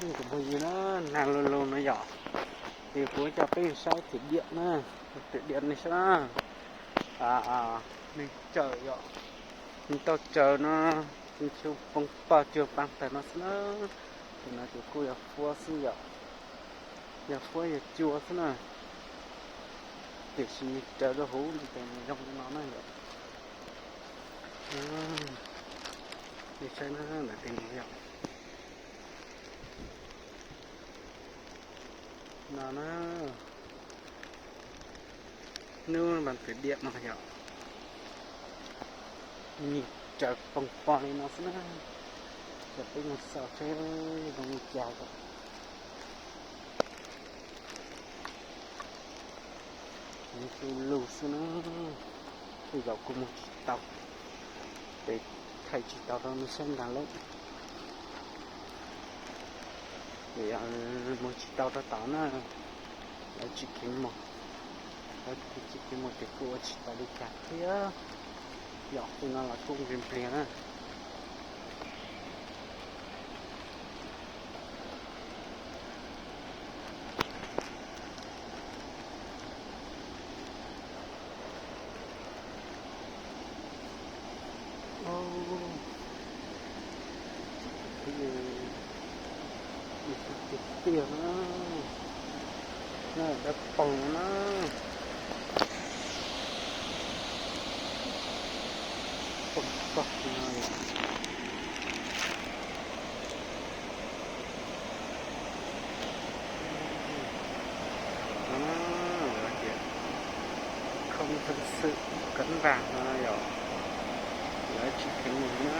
Kuv phooj ywg na, nag lug lug no yom, ces kuv coj peb saib thwm diam na, thwm diam nej saib na, neeg tsawm yom, neeg tau tsawm no, tsis tshua poob pog cuag paab tawg no xwb na, tus no ces kuj yog fuab xwb yom, yog fuab yog cua xwb na, tiam sis neeg tsawm rau huv no ces nws zoo li no na yom. Nej saib na, ntawm tej no yom. No na, hnub vas thwm diam no yom, neeg tsawm poob pog li no xwb na, ces peb mus xauj seb zoo li cas yom. Nws lug lug xwb na, tej zaum kuv mus tsis tau, ces thaij tsis tau rau nej saib ntag lauj. Vim mus tsis tau rau tod na, lawv tsis kheev mus, lawv tsis kheev mus ces kuj ua tsis tau li cas thiab. Yom, tej no los kuj npliag npliag na. Tiag tiag na, dawb paug na, poob pog no. Không thật sự cấn vàng no yom, lawv tsis kheev mus na,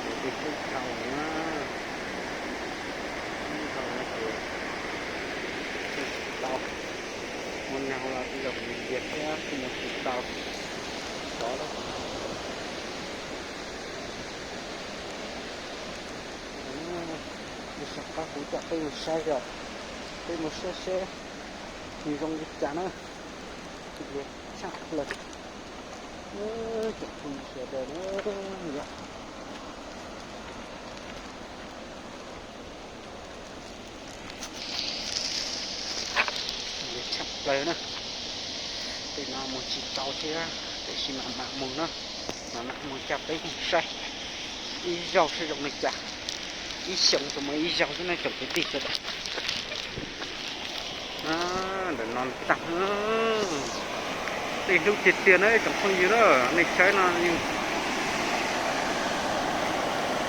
ces tej kub dhau na, kub dhau no ces mus tsis tau, mus nag los tej zaum nws npias thiab kuj mus tsis tau, sov lawm. Mus saum qab kuv coj peb mus saib yom, peb mus saib seb nws zoo li cas na. Npliag tshaj plaws, tsoom phooj ywg sawv daws na yom. Npliag tshaj plaws na. Tej no mus tsis tau thiab, tiam sis mam mam mus na, mam mam mus coj peb mus saib ib zaug seb zoo li cas. Ib xyoos tus mus ib zaug xwb na tsoom kwv tij sawv daws. Ntawm no tag, tej hlub tiag tiag na tsoom phooj ywg na, nej saib no yeej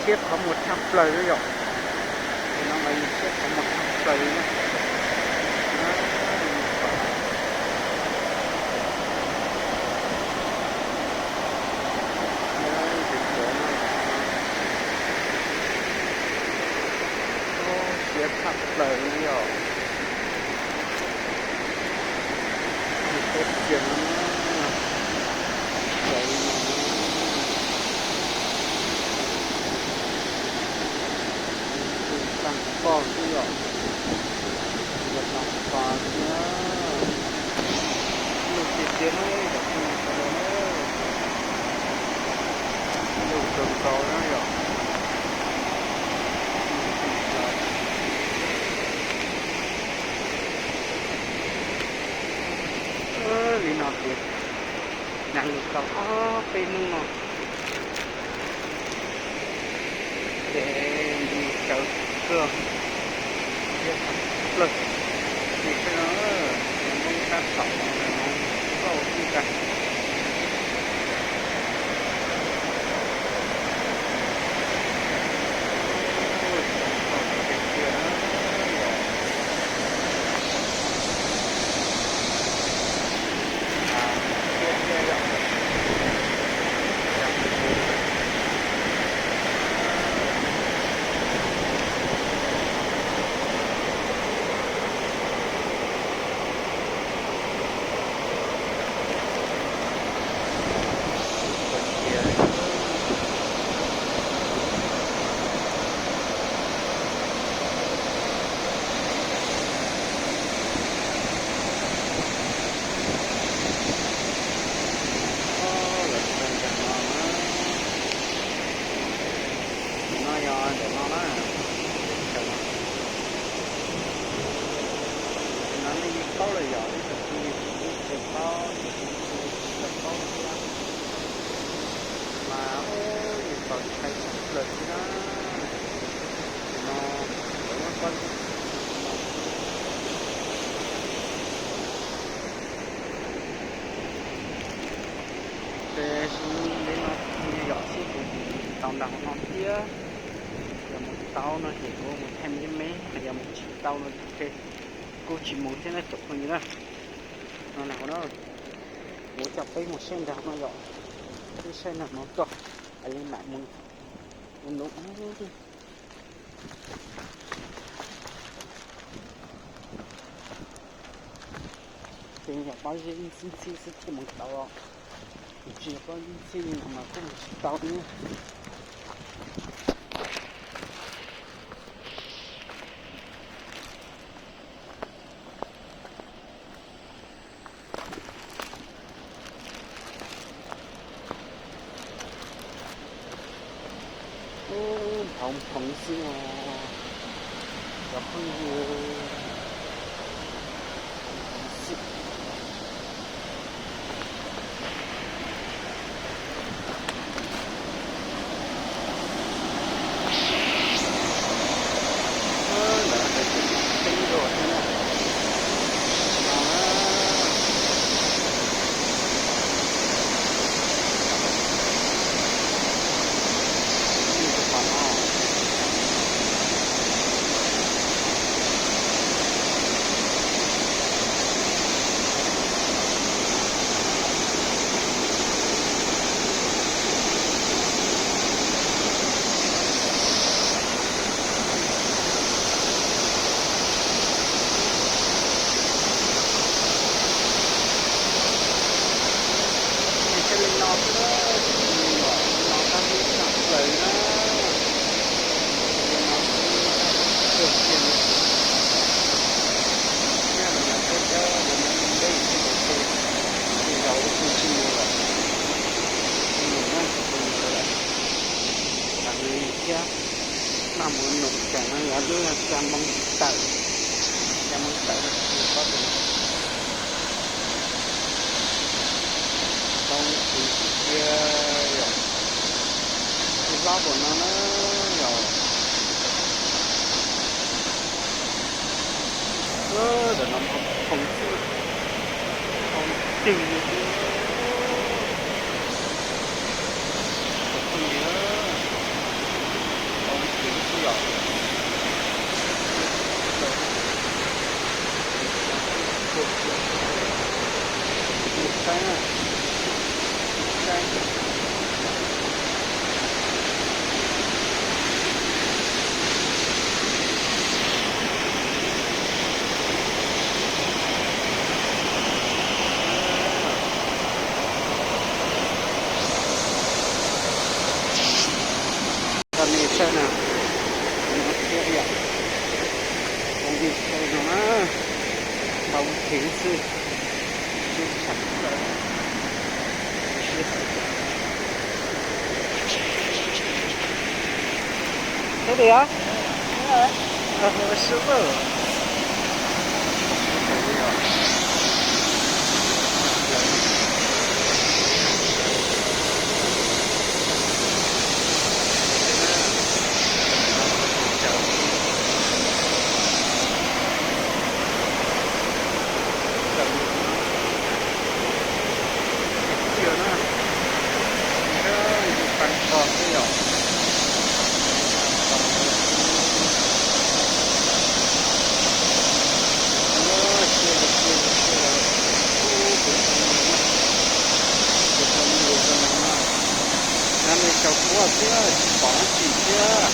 siab qhov muag tshaj plaws na yom. Tej no mas yeej siab qhov muag tshaj plaws li na. Siab tshaj plaws li yom. Siab tiag no, plaws li no, tag pog xwb yom. Yog tag pog xwb na. Lug tiag tiag na, cov phooj ywg sawv daws na. Lug kawg nkaus na yom. Li no ces nag lug tau ob peb hnub no ces nws tsawv kawg, siab tshaj plaws. Nej saib no, nws muab tab tom los nws hmoov nkauj xwb ntag. Tsoom phooj ywg tiag tiag na. lawm xwb na. Ces no lawv muab pob zeb no. Ces zoo li no yom, sib kuv tsis tau nram hauv no thiab. Yog mus tau no ces kuv mus thaij me me, yog mus tsis tau no ces kuv tsis mus thiab na tsoom phooj ywg na. No na, kuv coj peb mus saib nram no yom, peb saib nram no tso, hais li mam mus ua num. Ces yog pob zeb ntxhib ntxhib xwb thiaj mus tau os. Tsis yog pob zeb ntxhib li no mas kuj mus tsis tau li. Ub, nphoo nphoo xwb os cov phooj ywg. Lawv hais tias teeb dua thiab na. No na. Ib rau qhov no. Ces thiaj li no xwb na, tsoom phooj ywg, no qab zib tshaj plaws na. Li no xwb, tuag kiag li. Nyaj no yog peb cab ua nyob ntej xwb ces zaum ua tsis mus lawm. Tsis mus na tsoom phooj ywg sawv daws. Tag li thiab, noj mov num ces no yog lub ca moo tawm, ca moo tawm no tsis paub tias tau mus twv tsis tiag yom. Tsis hlob npaum no na yom. Ntawm no nphoo nphoo xwb, nphoo twg li xwb. Cov phooj ywg, nphoo twg xwb yom. Mus saib na, mus saib. Coj nej saib na, no thiab yom, coj nej saib no na, npau heev xwb, cub tshaj plaws. Thế thì á, sướng rồi. Ib txhia na, ib txhia ib pab koj xwb yom. Ib pab koj xwb. Ua siab ua siab ua siab lawm. Ub, kuv zoo no na, kuv zoo li zoo no na. Nyob li xyaw puab thiab tsis pom dab tsi thiab.